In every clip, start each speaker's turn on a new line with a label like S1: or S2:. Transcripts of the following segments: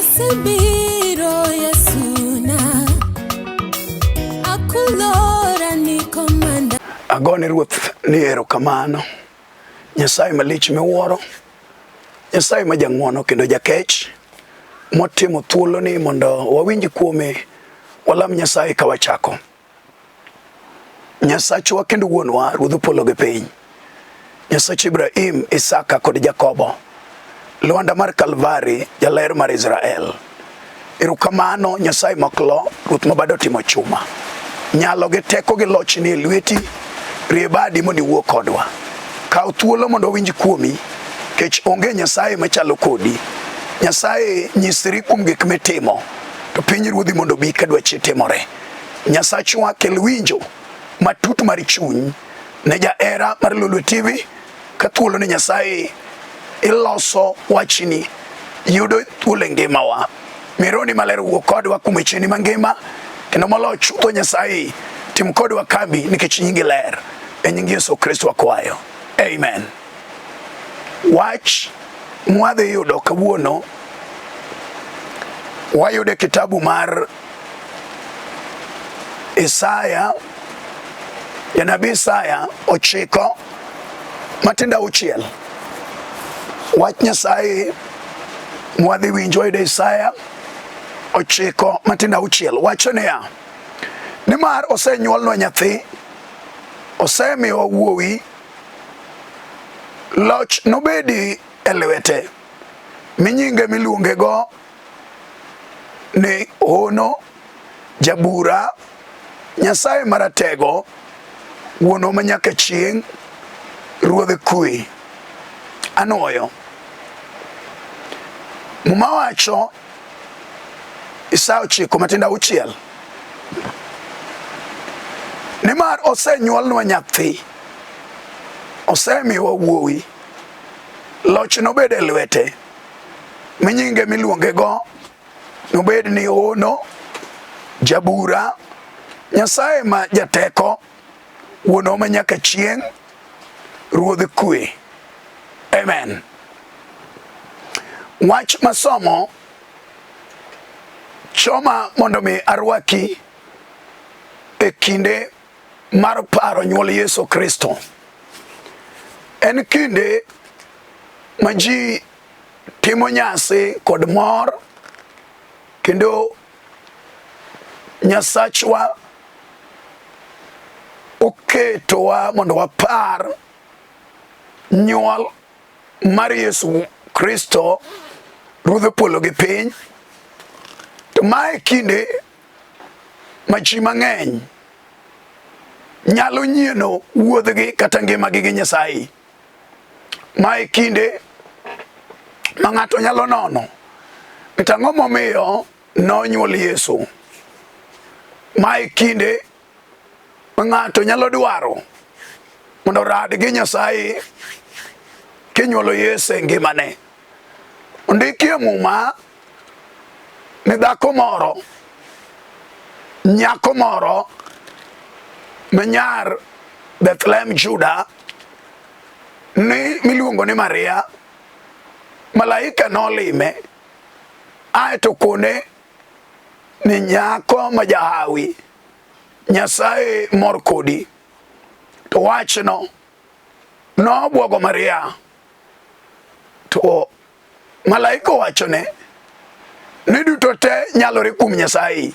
S1: Asebiro Yesuna, akulora ni komanda.
S2: Agone Ruoth ni erokamano. Nyasaye malich miwuoro, Nyasaye ma jang'wono kendo jakech, motimo thuoloni mondo wawinj kuome, walam Nyasaye ka wachako. Nyasachwa kendo wuonwa, Ruodh polo gi piny, Nyasach Ibrahim, Isaka kod Jakobo, Lwanda mar Kalvari, jaler mar Israel. Erokamano Nyasaye moklo, Ruoth ma bade otimo chuma. Nyalo gi teko gi loch ni e lweti, rie badi mondo iwuo kodwa. Kaw thuolo mondo wawinj kuomi, kech onge Nyasaye machalo kodi. Nyasaye nyisri kuom gik mitimo, to piny ruodhi mondo obi ka dwachi timore. Nyasachwa kel winjo matut mar chuny ne jahera mar Lolwe TV ka thuolo ni Nyasaye iloso wachni yudo thuolo e ngimawa. Mironi maler wuo kodwa kuom wecheni mangima kendo moloyo chutho Nyasaye tim kodwa kambi nikech nyingi ler. E nying Yesu Kristo wakwayo. Amen. Wach mwadhi yudo kawuono wayudo e kitabu mar Isaya, janabi Isaya ochiko matindo auchiel. Wach Nyasaye mwadhi winjo wayudo Isaya ochiko matindo auchiel wacho niya, nimar osenyuolnwa nyathi, osemiwa wuowi, loch nobedi e lwete, mi nyinge miluongego ni Hono, Jabura, Nyasaye Maratego, Wuonwa ma nyaka chieng', Ruodh Kwe. Anwoyo. Muma wacho Isaya ochiko matindo auchiel nimar osenyuolnwa nyathi, osemiwa wuowi, loch nobed e lwete, mi nyinge miluongego nobed ni Hono, Jabura, Nyasaye ma jateko, Wuonwa ma nyaka chieng', Ruodh kwe. Amen. Wach masomo choma mondo mi arwaki e kinde mar paro nyuol Yesu Kristo. En kinde ma ji timo nyasi kod mor kendo Nyasachwa oketowa mondo wapar nyuol mar Yesu Kristo Ruodh polo gi piny. To mae kinde ma ji mang'eny nyalo nyieno wuodhgi kata ngimagi gi Nyasaye. Mae kinde ma ng'ato nyalo nono ni to ang'o momiyo nonyuol Yesu. Mae kinde ma ng'ato nyalo dwaro mondo orad gi Nyasaye kinyuolo Yesu e ngimane. Ondiki e Muma ni dhako moro, nyako moro ma nyar Bethlehem Juda ni miluongo ni Maria, malaika nolime aeto kone ni nyako ma jahawi, Nyasaye mor kodi. To wachno nobwogo Maria. To malaika owachone ni duto te nyalore kuom Nyasaye.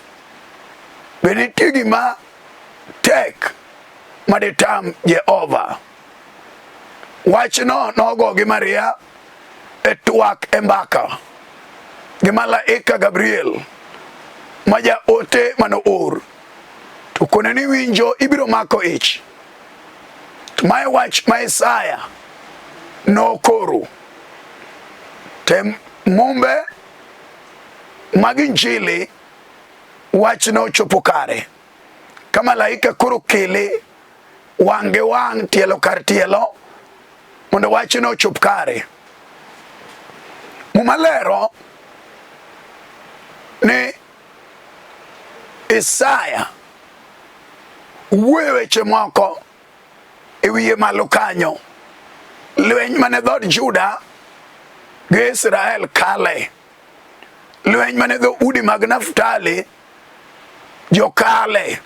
S2: Be nitie gima tek ma ditam Jehova? Wachno nogo gi Maria e twak e mbaka gi malaika Gabriel ma jaote mane oor. To kone ni winjo ibiro mako ich. To mae wach ma Isaya nokoro. Tem mumbe mag Injili wach nochopo kare. Ka malaika koro kele wang' gi wang' tielo kar tielo mondo wachno ochop kare. Muma lero ni Isaya wuoyo weche moko e wiye malo kanyo, lweny mane dhood Juda gi Israel kale. Lweny mane dho udi mag Naftali jokale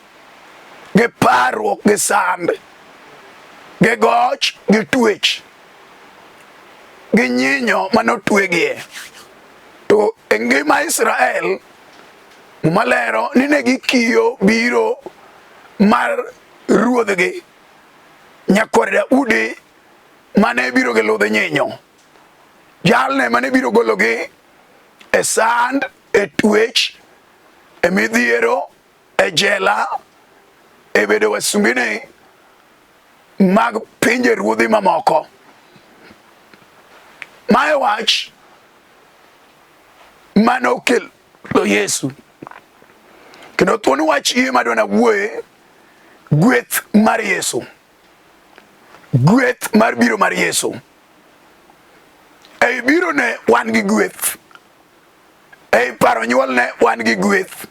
S2: gi parruok gi sand gi goch gi twech gi nyinyo mane otwegie. To e ngima Israel Muma lero ni ne gikiyo biro mar ruodhgi nyakwar Daudi mane biro gi ludh nyinyo. Jalne mane biro gologi e sand, e twech, e midhiero, e jela, e bedo wasumbini mag pinje ruodhi mamoko. Mae wach mane okelo Yesu. Kendo thuon wach yie madwa nawuoye gweth mar Yesu. Gweth mar biro mar Yesu. Ei birone wan gi gweth. Ei paro nyuolne wan gi gweth.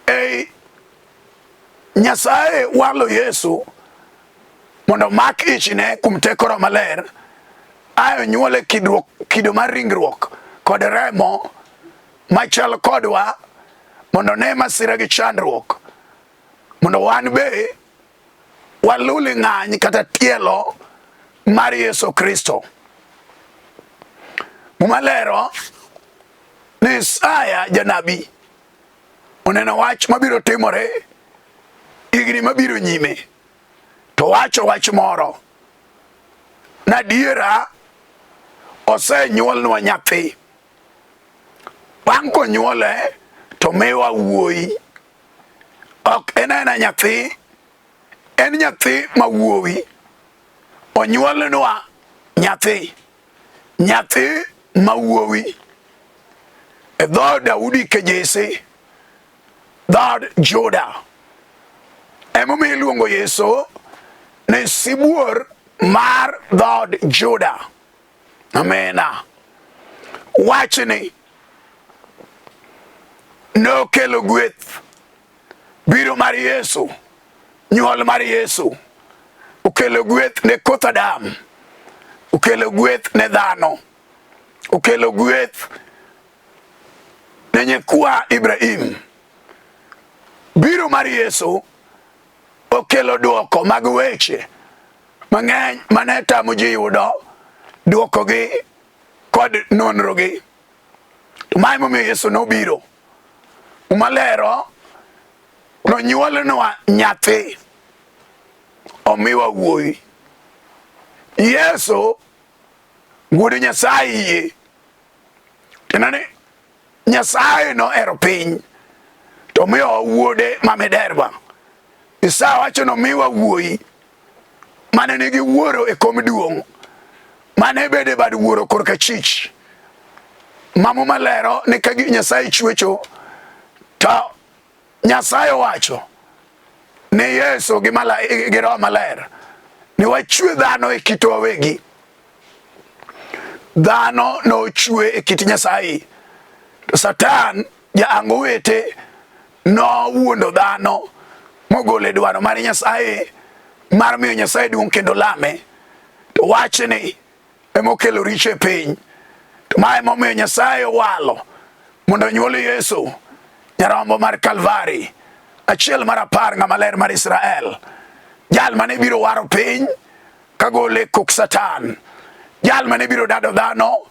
S2: Ei Nyasaye walo Yesu mondo omak ichne kuom teko Roho Maler ae onyuole kidruok, kido mar ringruok kod remo machal kodwa mondo ne masira gi chandruok mondo wan be waluli ng'any kata tielo mar Yesu Kristo. Muma lero ni Isaya janabi oneno wach mabiro timore higni mabiro nyime to wacho wach moro nadiera osenyuolnwa nyathi bang' konyuole to miwa wuoyi ok en aena nyathi en nyathi ma wuowi onyuolnwa nyathi nyathi ma wuowi e dhood Daudi ke Jesse dhood Juda emomiyo iluongo Yesu ni sibuor mar dhood Juda. Amena. Wachni nokelo gweth biro mar Yesu, nyuol mar Yesu okelo gweth ne koth Adam, okelo gweth ne dhano, okelo gweth ne nyikwa Ibrahim. Biro mar Yesu okelo dwoko mag weche mang'eny mane tamo ji yudo dwokogi kod nonrogi. To ma emomiyo Yesu nobiro. Muma lero nonyuolnwa nyathi, omiwa wuoyi. Yesu wuod Nyasaye yie. Tiende ni Nyasaye nohero piny to omiyowa wuode ma miderma. Isaya wacho nomiwa wuoyi mane nigi wuoro e kom duong' mane bedo e bad wuoro korka chich. Ma Muma lero ni ka Nyasaye chwecho to Nyasaye owacho ni Yesu gi, gi Roho Maler ni wachwe dhano e kitwa wawegi. Dhano nochwe e kit Nyasaye. To Satan jaang owete nowuondo dhano mogolo e dwaro mar Nyasaye mar miyo Nyasaye duong' kendo lame. To wachni emokelo richo e piny. To ma emomiyo Nyasaye owalo mondo onyuol Yesu nyarombo mar Kalvari, achiel mar apar ng'ama ler mar Israel, jal mane biro waro piny kagole kok Satan, jal mane biro dado dhano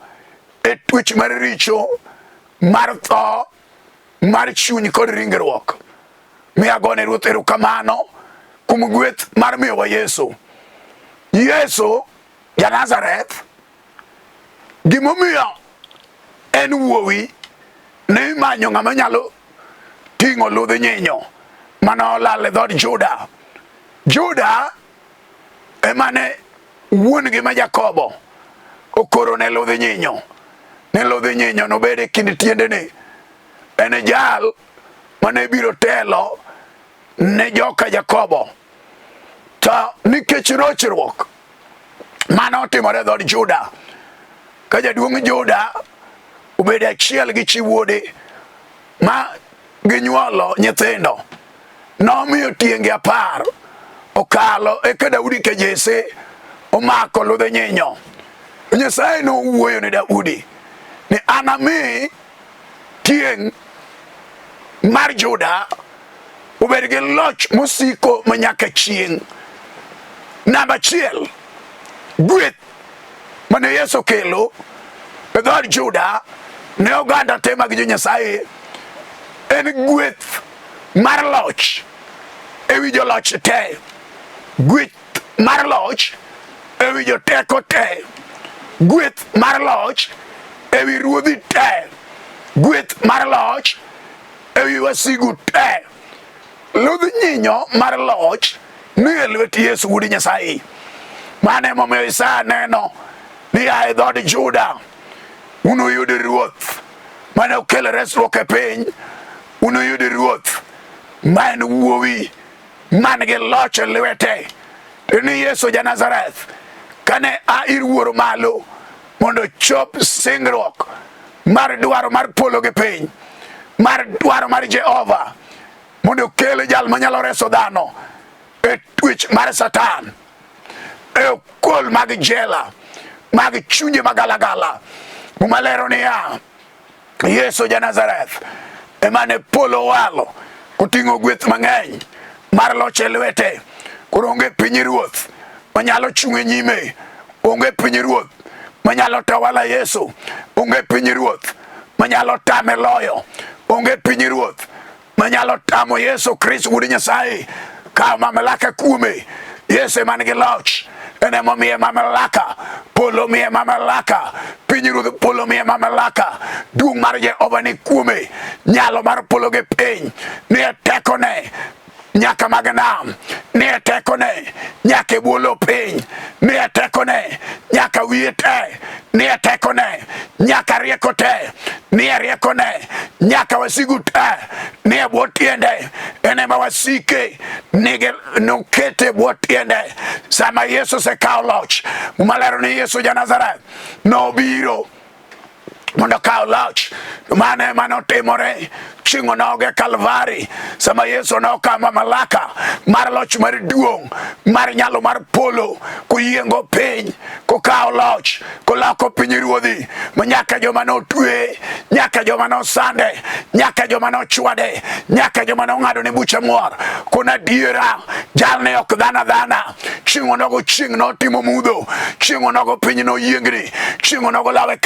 S2: e twech mar richo, mar tho, mar chuny kod ringruok. Mi agone Ruoth erokamano kuom gweth mar miyowa Yesu. Yesu ja Nazareth, gimomiyo en wuowi ne imanyo ng'ama nyalo ting'o ludh nyinyo mane olal e dhood Juda. Juda emane wuon-gi ma Jakobo okoro ne ludh nyinyo ni ludh nyinyo nobed e kind tiendene. En e jal mane biro telo ne joka Jakobo. To nikech rochruok mane otimore e dhood Juda, ka jaduong' Juda obedo achiel gi chi wuode ma ginyuolo nyithindo, nomiyo tienge apar okalo eka Daudi ka Jesse omako ludhe nyinyo. Nyasaye nowuoyo ne Daudi ni anami tieng' mar Juda obed gi loch mosiko manyaka chieng'. Namba achiel, gweth mane Yesu okelo e dhood Juda ne oganda te mag jo Nyasaye en gweth mar loch ewi joloch te, gweth mar loch ewi joteko te, gweth mar loch ewi ruodhi te, gweth mar loch ewi wasigu te. Ludh nyinyo mar loch ni e lwet Yesu wuod Nyasaye. Mano emomiyo Isaya neno ni a e dhood Juda unuyud ruoth mane okel resruok e piny, unuyud ruoth ma en wuowi man gi loch e lwete. To ni Yesu ja Nazareth kane a ir wuoro malo mondo chop singruok mar dwaro mar polo gi piny, mar dwaro mar Jehova mondo okel jal manyalo reso dhano e twech mar Satan, e okol mag jela mag chunje magalagala. Muma lero niya, Yesu ja Nazareth ema ne polo owalo koting'o gweth mang'eny mar loch e lwete. Koro onge piny ruoth manyalo chung' e nyime, onge piny ruoth manyalo tawala Yesu, onge piny ruoth manyalo tame loyo, onge piny ruoth manyalo tamo Yesu Kristo wuod Nyasaye kawo mamlaka kuome. Yesu ema nigi loch, en emomiye mamlaka, polo miye mamlaka, pinyruodh polo miye mamlaka, duong' mar Jehova ni kuome, nyalo mar polo gi piny ni e tekone nyaka mag nam, ni e tekone nyaka e bwo lo piny, ni e tekone nyaka wiye te, ni e tekone nyaka rieko te, ni e riekone nyaka wasigu te, ni e bwo tiende, en ema wasike nigi nokete e bwo tiende. Sama Yesu osekawo loch, Muma lero ni Yesu ja Nazareth nobiro mondo okaw loch. Mano ema notimore chieng' onogo e Kalvari, sama Yesu nokawo mamlaka mar loch mar duong' mar nyalo mar polo, koyiengo piny, kokawo loch, koloko piny ruodhi, ma nyaka joma notwe, nyaka joma nosande, nyaka joma nochwade, nyaka joma nong'ado ne bucha muor. Kuon adiera, jalni ok dhano adhana. Chieng' onogo chieng' notimo mudho, chieng' onogo piny noyiengni, chieng' onogo lawe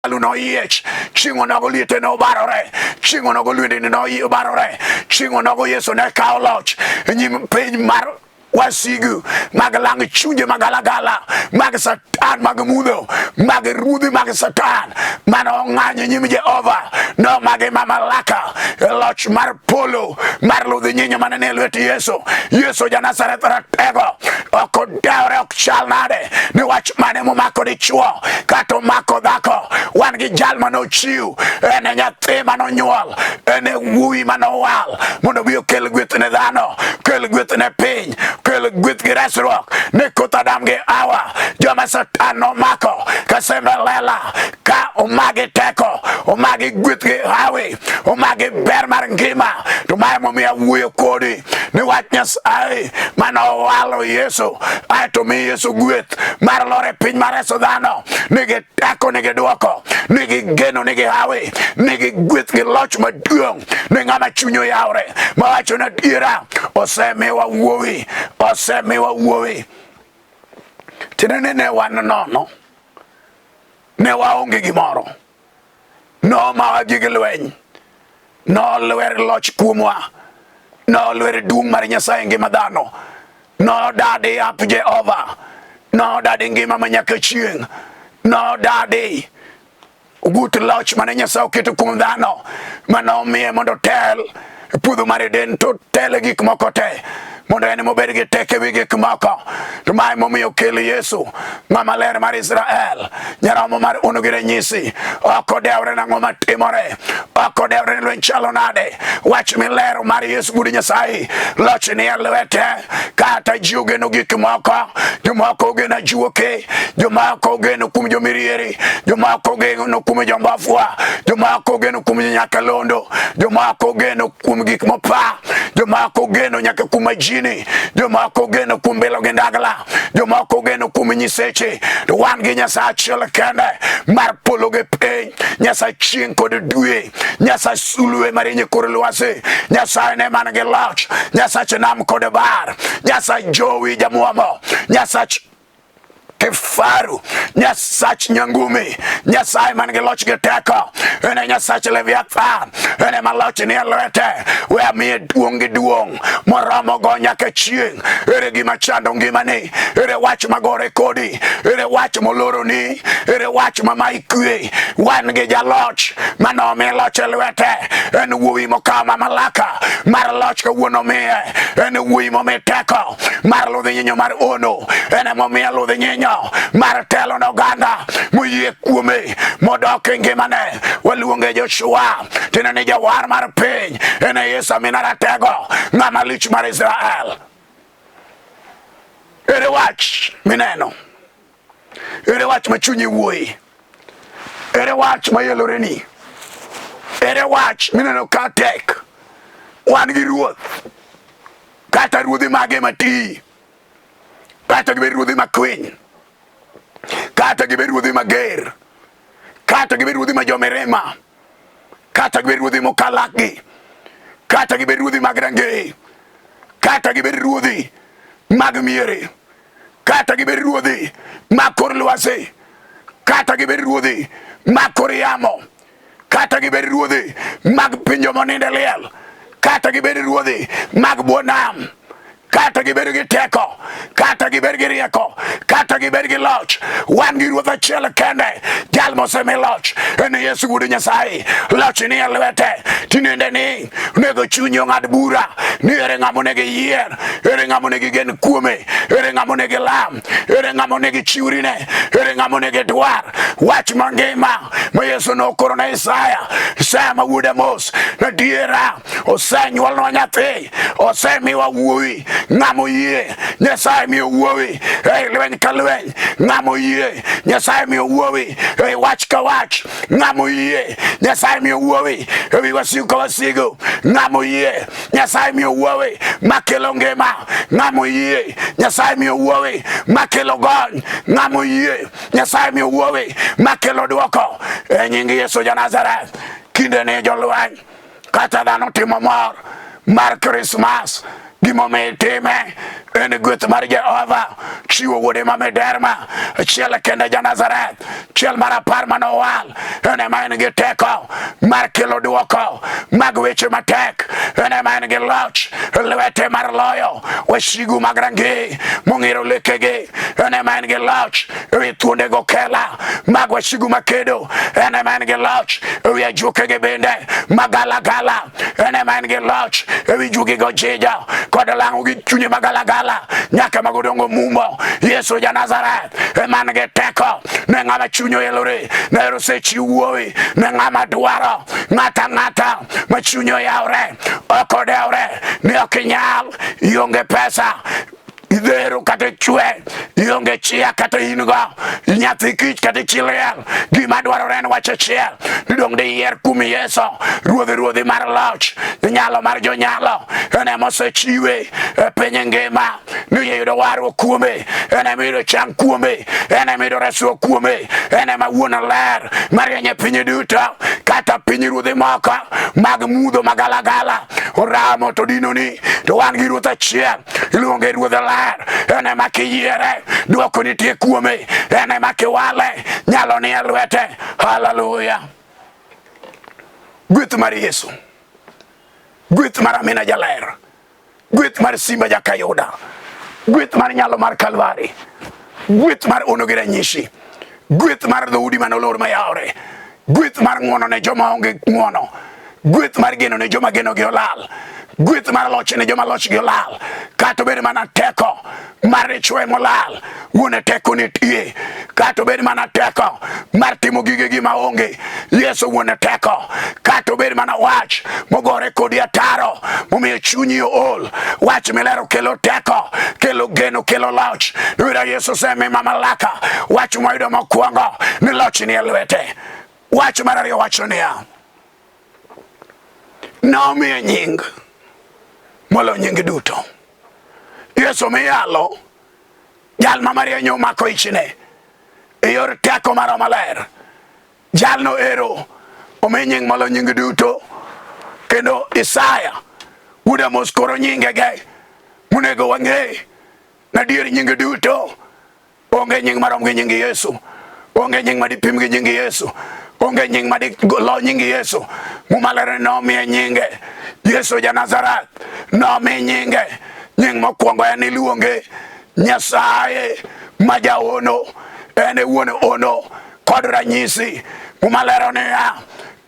S2: hekalu noyiech, chieng' onogo liete nobarore, chieng' onogo lwendeni nobarore, chieng' onogo Yesu ne kawo loch e nyim piny mar wasigu mag lang chunje magalagala mag Satan mag mudho mag ruodhi mag Satan mane ong'anyo e nyim Jehova nomagi mamlaka e loch mar polo mar ludh nyinyo mane nie lwet Yesu. Yesu ja Nazareth ratego ok odewre ok chal nade ni wach mane momako dichuo kata omako dhako. Wan gi jal mane ochiw, en e nyathi mane onyuol, en e wuowi mane owal mondo obi okel gweth ne dhano, kel gweth ne piny, kel gweth gi resruok ne koth Adam gi Hawa, joma Satan nomako ka sembe lela, ka omagi teko, omagi gweth gi hawi, omagi ber mar ngima. To mae momiyo awuoyo kodi ni wach Nyasaye mane owalo Yesu aeto mi Yesu gweth mar lor e piny mar reso dhano, nigi teko, nigi dwoko, nigi geno, nigi hawi, nigi gweth gi loch maduong' ni ng'ama chunye oyawre mawacho ni adiera osemiwa wuowi, osemiwa wuowi. Tiende ni ne wan nono, ne waonge gimoro, nomawa gige lweny, nolwer loch kuomwa, nolwer duong' mar Nyasaye ngima dhano, nodadi ap Jehova, nodadi ngima ma nyaka chieng', nodadi ogut loch mane Nyasaye oketo kuom dhano, mane omiye mondo otel e puodho mar Eden to tel e gik moko te, mondo en mobed gi teko ewi gik moko. To mae momiyo okel Yesu, ng'ama ler mar Israel, nyaromo mar uno gi ranyisi. Ok odewre nang'o matimore, ok odewre ni lweny chalo nade. Wach milero mar Yesu wuod Nyasaye, loch ni e lwete. Kata ji ogeno gik moko, jomoko ogeno ajuoke, jomoko ogeno kuom jomirieri, jomoko ogeno kuom jombafwa, jomoko ogeno kuom nyakalondo, jomoko ogeno kuom gik mopa, jomoko ogeno nyaka kuom majini. dini, jomoko ogeno kuom bilo gi ndagla, jomoko ogeno kuom nyiseche, to wan gi Nyasaye achiel kende mar polo gi piny, Nyasaye chieng' kod dwe, Nyasaye sulwe marieny e kor lwasi, Nyasaye ne man gi loch, Nyasach nam kod bar, Nyasach jowi jamuomo, Nyasach kifaru, Nyasach nyangumi, Nyasaye man gi loch gi teko, en e Nyasach Leviathan, en ema loch ni e lwete. We amiye duong' gi duong' moromo go nyaka chieng'. Ere gima chando ngimani? Ere wach magore kodi? Ere wach moloroni? Ere wach ma mayi kwe? Wan gi jaloch mane omi loch e lwete, en wuowi mokawo mamlaka mar loch kawuono omiye, en wuowi momi teko mar ludhi nyinyo mar ono, en emomiye ludhi nyinyo mar telo ne oganda moyie kuome modok e ngimane. Waluonge Joshua, tiende ni jawar mar piny, en e Yesu amina ratego, ng'ama lich mar Israel. Ere wach mineno? Ere wach ma chunyi wuoyi? Ere wach ma yeloreni? Ere wach mineno ka tek? Wan gi ruoth, kata ruodhi mage mati, kata gibed ruodhi makwiny, kata gibed ruodhi mager, kata gibed ruodhi ma jomirima, kata gibed ruodhi mokalakgi, kata gibed ruodhi mag rangeye, kata gibed ruodhi mag miere, kata gibed ruodhi mag kor lwasi, kata gibed ruodhi mag kor yamo, kata gibed ruodhi mag pinje monindo e liel, kata gibed ruodhi mag bwo nam, kata gibed gi teko, kata gibed gi rieko, kata gibed gi loch, wan gi ruoth achiel kende, jal mosemi loch, en Yesu wuod Nyasaye. Loch ni e lwete, tinende ni onego chunyi ong'ad bura ni ere ng'ama onego iyier, ere ng'ama onego igen kuome, ere ng'ama onego ilam, ere ng'ama onego ichiwrine, ere ng'ama onego idwar. Wach mangima ma Yesu nokoro ne Isaya, Isaya ma wuod Amos, adiera osenyuolnwa nyathi, osemiwa wuowi, ng'ama oyie Nyasaye miyo wuowi ei lweny ka lweny, ng'ama oyie Nyasaye miyo wuowi ei wach ka wach, ng'ama oyie Nyasaye miyo wuowi ewi wasigu ka wasigu, ng'ama oyie Nyasaye miyo wuowi makelo ngima, ng'ama oyie Nyasaye miyo wuowi makelo gony, ng'ama oyie Nyasaye miyo wuowi makelo dwoko e nying Yesu ja Nazareth. Kinde ni jolweny kata dhano timo mor mar Krismas, gimomiyo itime en gweth mar Jehova chiwo wuode ma miderma achiel kende ja Nazareth, chiel mar apar manowal, en ema en gi teko mar kelo dwoko mag weche matek, en ema en gi loch lwete mar loyo wasigu mag rangeye mong'iro lekegi, en ema en gi loch ewi thuonde gokela mag wasigu makedo, en ema en gi loch ewi ajuokegi bende magalagala, en ema en gi loch ewi juogi gojija kod lang'o gi chunye magalagala nyaka magodongo mumo. Yesu ja Nazareth ema en gi teko ne ng'ama chunye oelore, ne osechiw wuowi ne ng'ama dwaro, ng'ata ang'ata ma chunye oyawre ok odewre ni ok inyal, ionge pesa, idhero kata ichwe, ionge chia kata in go, nyathi kich kata ichi liel, gima dwarore en wach achiel, ni dong' diyier kuom Yesu, ruodh ruodhi mar loch, nyalo mar jonyalo, en ema osechiwe e piny ngima, ni iyudo warruok kuome, en ema iyudo chang kuome, en ema iyudo resruok kuome, en ema wuon ler marieny e piny duto, kata piny ruodhi moko mag mudho magalagala oramo to dinoni, to wan gi ruoth achiel iluonge ruodh ler, en ema kiyiere dwoko nitie kuome, en ema kiwale nyalo ni e lwete. Haleluya! Gweth mar Yesu, gweth mar Amina Jaler, gweth mar Simba Jakayuda, gweth mar nyalo mar Kalvari, gweth mar ono gi ranyisi, gweth mar dhoudi mane olor mayawre, gweth mar ng'wono ne joma onge ng'wono, gweth mar geno ne joma genogi olal, gweth mar loch ne joma lochgi olal, kata obed mana teko mar dichwo molal, wuone teko nitie, kata obed mana teko mar timo gigegi maonge, Yesu wuone teko, kata obed mana wach mogore kodi ataro momiyo chunyi ool, wach milero kelo teko, kelo geno, kelo loch. Wira Yesu osemi mamlaka, wach mwayudo mokwongo ni loch ni e lwete. Wach mar ariyo wacho niya, nomiye nying moloyo nying duto. Yesu miyalo, jal ma Maria nyo mako ichne e yor teko mar Roho Maler. Jalno ero omi nying molo nying duto, kendo Isaya wuod Amos koro nyingege monego wang'e nadier nying duto. Onge nying marom gi nying Yesu. Onge nying madipim gi nying Yesu. Onge nying madilo nying Yesu. Muma lero ni nomiye nyinge. Yesu ja Nazareth nomi nyinge. Nying mokwongo en iluonge Nyasaye ma jaono. En e wuon ono kod ranyisi. Muma lero niya,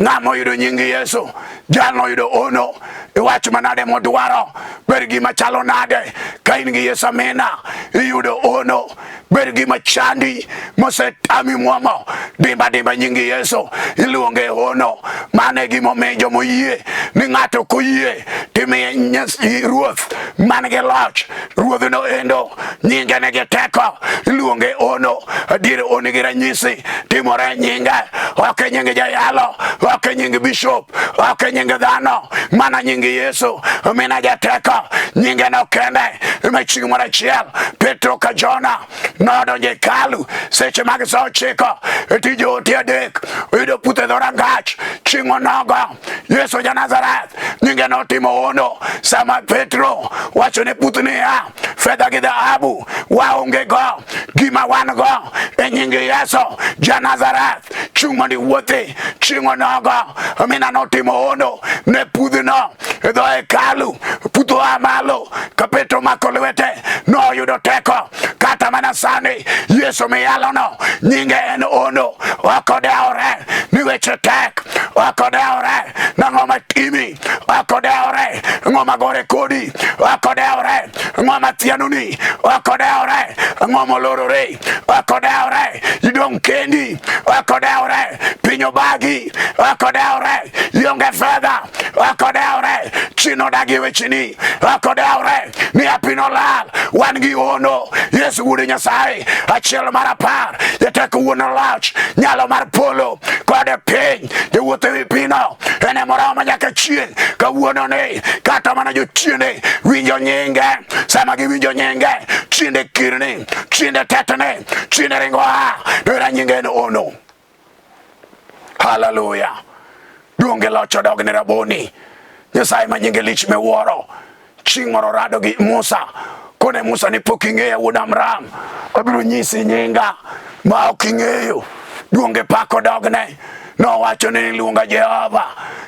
S2: ng'ama oyudo nying Yesu, jalno oyudo ono. Iwach manade modwaro, ber gima chalo nade ka in gi Yesu amina, iyudo ono. Ber gima chandi mosetami mwomo, dimba dimba nying Yesu, iluonge ono. Mano e gima omiyo joma oyie ni ng'ato koyie timiye ruoth man gi loch, ruodhno endo nyinge nigi teko, iluonge ono. Adier ono gi ranyisi timore e nyinge, ok e nying jayalo, ok e nying bishop, ok e nying dhano, mana nying Yesu. Mina jateko, nyinge no kende ema chieng' moro achiel Petro ka Jona nodonjo e hekalu seche mag sa ochiko e tij ote adek, oyudo puthe dho rangach chieng' onogo. Yesu ja Nazareth nyinge notimo hono sama Petro wacho ne puth niya, fedha gi dhahabu waonge go, gima wan go e nying Yesu ja Nazareth, chung' mondo iwuothi. Chieng' onogo mina notimo hono ne pudhno e dho hekalu, puth oa malo ka Petro mako lwete noyudo teko. Kata mana sani Yesu miyalono nyinge en ono, ok odewore ni weche tek, ok odewore nang'o matimi, ok odewore ng'o magore kodi, ok odewore ng'o mathianoni, ok odewore ng'o molorore, ok odewore idong' kendi, ok odewore piny obagi, ok odewore ionge fedha, ok odewore chino odagi wecheni, ok odewore ni apino lal. Wan gi ono Yesu wuod Nyasaye achiel mar apar, jateko wuon loch, nyalo mar polo kod piny, jawuoth ewi pino, en ema nyaka chieng'. Kawuono ni kata mana jochiende winjo nyinge, sama giwinjo nyinge, chiende kirni, chiende tetni, chiende ringo a, to era nyinge en ono. Haleluya. Duong' gi loch odog ne Raboni. Nyasaye ma nyinge lich miwuoro. Chieng' moro rado gi Musa. Kone Musa ni pok ing'eya wuod Amram. Abiro nyisi nyinga ma ok ing'eyo. Duong' gi pak odogne. Nowacho ni iluonga Jehova.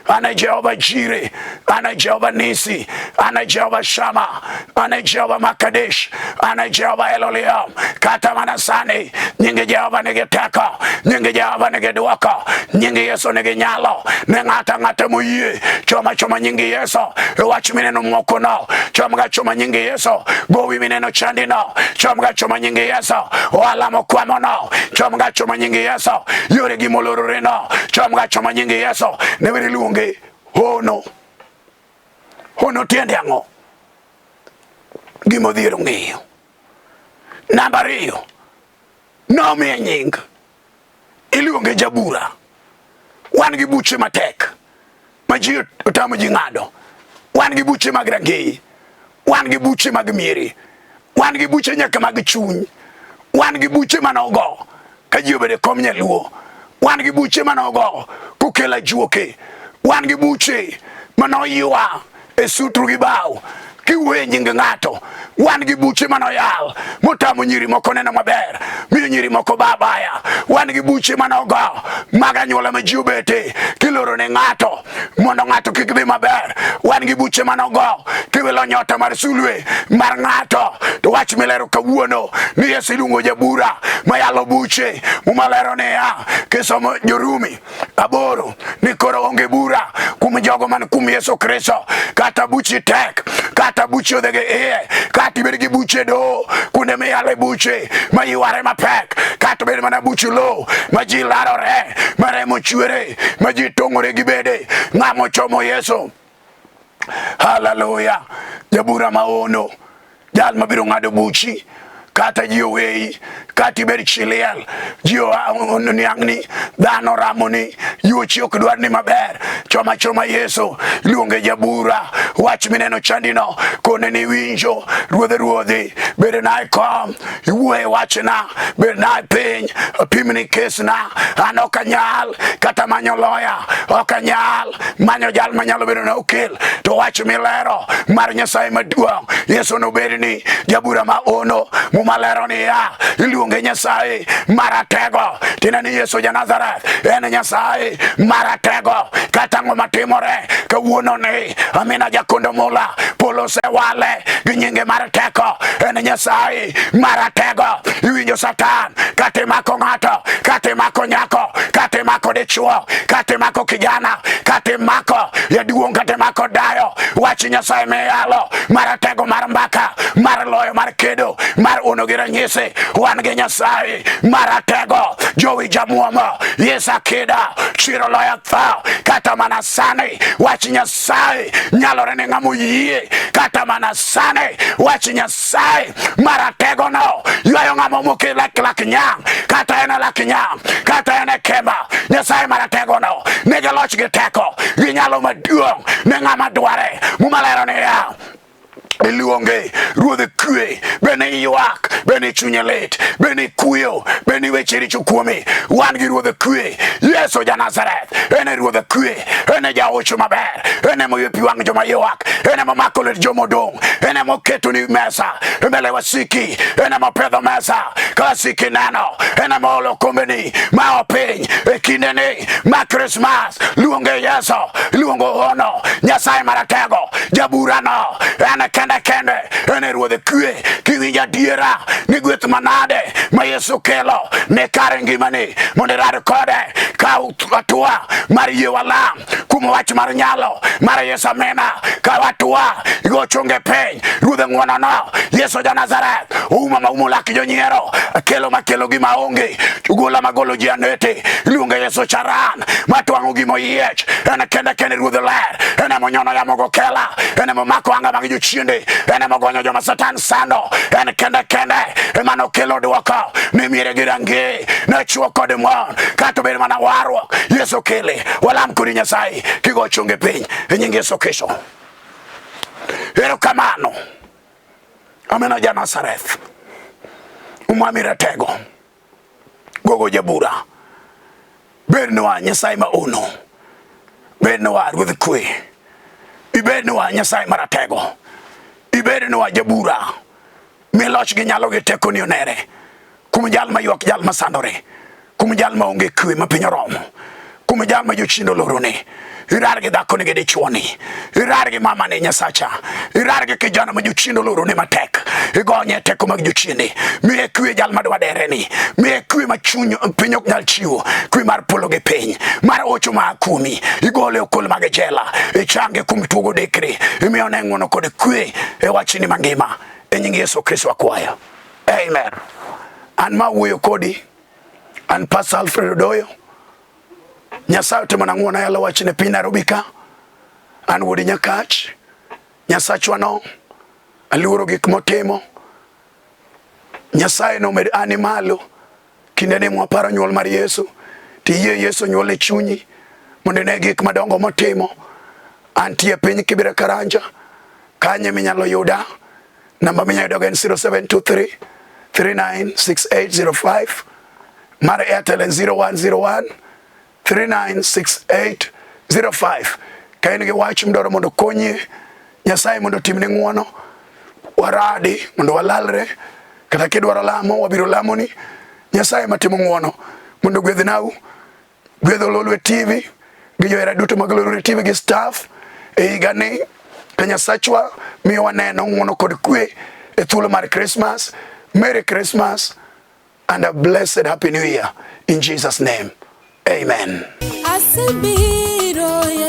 S2: An e Jehova Jire, an e Jehova Nisi, an e Jehova Shama, an e Jehova Makadesh, an e Jehova Eloliom. Kata mana sani nying Jehova nigi teko, nying Jehova nigi dwoko, nying Yesu nigi nyalo. Ne ng'ato ang'ata moyie, choma choma nying Yesu. E wach mineno mokono, chomga choma nying Yesu. Gowi mineno chandino, chomga choma nying Yesu. Ohala mokwamono, chomga choma nying Yesu. Yore gi molororeno, chomga choma nying Yesu. Ne weri luonge hono. Hono tiende ang'o? Gima odhiero ng'eyo. Namba ariyo, nomiye nying. Iluonge jabura. Wan gi buche matek ma ji otamo ji ng'ado. Wan gi buche mag rangeye. Wan gi buche mag miere. Wan gi buche nyaka mag chuny. Wan gi buche manogo ka ji obedo e kom nyaluo. Wan gi buche manogo kokelo ajuoke. Wan gi buche manoywa e sutru gi bao kiwuoyo e nying ng'ato. Wan gi buche manoyal motamo nyiri moko neno maber, miyo nyiri moko babaya. Wan gi buche manogo mag anyuola ma ji obete kiloro ne ng'ato mondo ng'ato kik dhi maber. Wan gi buche manogo kiwilo nyota mar sulwe mar ng'ato. To wach milero kawuono ni Yesu iluongo jabura mayalo buche. Muma lero niya, kisomo Jorumi aboro ni koro onge bura kuom jogo man kuom Yesu Kristo. Kata buchi tek, kata buchi odhege iye, kata ibed gi buche doho kuonde miyale buche ma yware mapek, kata bed mana buch lowo ma ji larore, ma remo chwere, ma ji tong'ore gi bede. Ng'ama ochomo Yesu, haleluya, jabura maono, jal mabiro ng'ado buchi. Kata ji oweyi, kata ibed chi liel, ji oniang'ni, dhano ramoni, yuochi ok dwar ni maber. Choma choma Yesu, luonge jabura, wach mineno chandino, kone ni winjo, ruodhe ruodhi, bedna e kom, iwuoye wachna, bedna e piny, apimni kesna, an ok anyal kata manyo loya, ok anyal manyo jal manyalo bedo na okil, to wach milero mar Nyasaye maduong', Yesu nobedni jabura ma ono. Muma lero niya, iluonge Nyasaye maratego, tiende ni Yesu ja Nazareth en Nyasaye maratego. Kata ang'o matimore kawuono ni, amina jakondo mula, polo osewale gi nyinge mar teko, en Nyasaye maratego. Iwinjo Satan kata imako ng'ato, kata imako nyako, kata imako dichuo, kata imako kijana, kata imako jaduong', kata imako dayo, wach Nyasaye miyalo maratego mar mbaka, mar loyo, mar kedo, mar uno gi ranyisi. Wan gi Nyasaye maratego. Jowi jamuomo, Yesu akida, chiro loyo tho. Kata mana sani wach Nyasaye nyalore ne ng'ama oyie. Kata mana sani wach Nyasaye maratego no ywayo ng'ama omoke lak lak nyang', kata en e lak nyang', kata en e kema. Nyasaye maratego no nigi loch gi teko gi nyalo maduong' ne ng'ama dware. Muma lero niya, iluonge ruodh kwe, bende ywak, bende chunye lit, bende kuyo, bende weche richo kuomi. Wan gi ruodh kwe, Yesu ja Nazareth, en e ruodh kwe, en e jaocho maber, en e moywe pi wang' joma ywak, en e momako lwet joma odong', en e moketo ni mesa e mbele wasiki, en e mopedho mesa ka wasiki neno, en e moolo kombeni ma opiny e kindeni ma Krismas. Luonge Yesu, luongo hono, Nyasaye maratego, jaburano, en kende kende, en e ruodh kwe. Kiwinjo adiera ni gweth manade ma Yesu kelo ne kare ngimani, mondo irad kode, kaw hatua mar yie walam kuom wach mar nyalo mar Yesu amina. Kaw hatua igo chonge piny, ruodh ng'wonono, Yesu ja Nazareth, uma maumo lak jonyiero, kelo makelo gima onge, gola magolo ji anete, iluonge Yesu charan matwang'o gima oyiech, en kende kende ruodh ler, en emonyono yamo go kela, en emomako anga mag jochiende, en emogonyo joma Satan sando, en kende kende ema nokelo dwoko ne miere gi range, ne chwo kod mon, kata obed mana warruok, Yesu kele. Walam kodi Nyasaye kigo chonge piny e nying Yesu Kristo. Erokamano. Amena ja Nazareth. Umami ratego. Gogo jabura. Bednwa Nyasaye ma ono. Bednwa ruodh kwe. Ibednwa Nyasaye maratego. Ibednwa jabura. Mi loch gi nyalo gi tekoni onere. Kuom jal ma ywak, jal ma sandore. Kuom jal ma onge kwe ma piny oromo. Kuom jal ma jochiende olorone. Irar gi dhakoni gi dichuoni. Irar gi mamani Nyasacha. Irar gi kijana ma jochiende olorone matek. Igonye teko mag jochiende. Miye kwe jal madwa dereni. Miye kwe ma chuny piny ok nyal chiwo. Kwe mar polo gi piny. Mar ocho ma kuomi. Igole okol mag jela. Ichange kuom tuo godekre. Imiyo ne ng'wono kod kwe e wachni mangima. E nying Yesu Kristo akwayo. Amen. An ma wuoyo kodi, an Pastor Alfred Odoyo. Nyasaye otimo na ng'wono ayalo wachne piny Nairobi ka. An wuod Nyakach. Nyasachwa no, aluoro gik motimo. Nyasaye nomed ani malo kinde ni mwaparo nyuol mar Yesu. Tiyie Yesu nyuol e chunyi mondo ine gik madongo motimo. Antie piny Kibera Karanja, kanye minyalo yuda. Namba minyalo yudago en 0723 396805, mar Airtel en 0101 396805. Ka in gi wach midwaro mondo okonyi, Nyasaye mondo otimni ng'wono, waradi mondo walalre, kata kidwaro lamo wabiro lamoni. Nyasaye matimo ng'wono mondo ogwedhnau, gwedho Lolwe TV gi johera duto mag Lolwe TV gi staff e higani ka Nyasachwa miyo waneno ng'wono kod kwe e thuolo mar Christmas. Merry Christmas and a blessed happy new year in Jesus name. Amen.
S1: Asebiro.